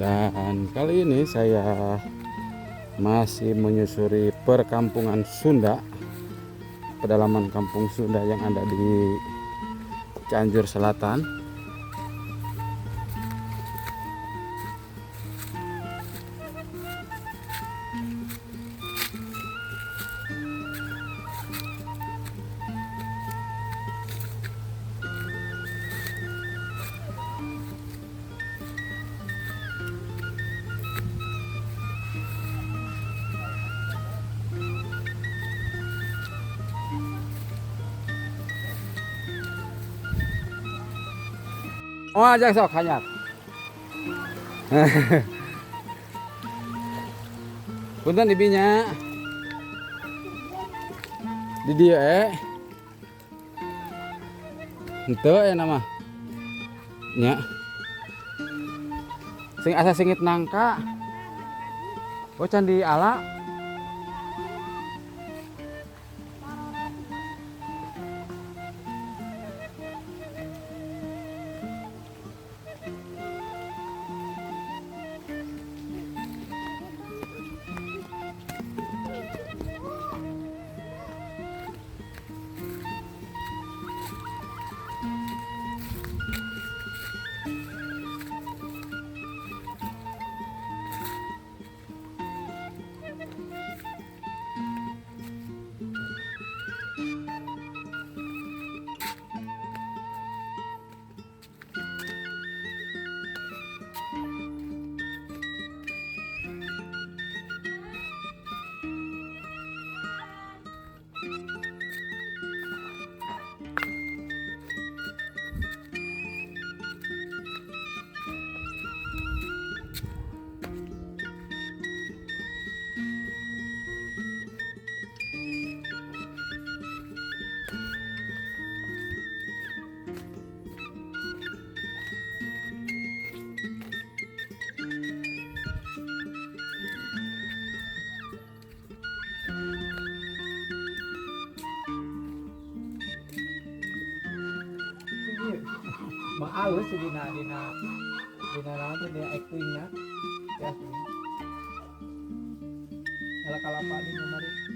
Dan kali ini saya masih menyusuri perkampungan Sunda, pedalaman kampung Sunda yang ada di Cianjur Selatan. Oh, ajak sok hanyak. Punten ibinya. Di dieu eh. Henteu ya nama. Nya. Sing asa singit nangka. Oh, can diala. Mah alus dina dina dina naon teh, dina acting na ya. Nyala kalapa di kamari.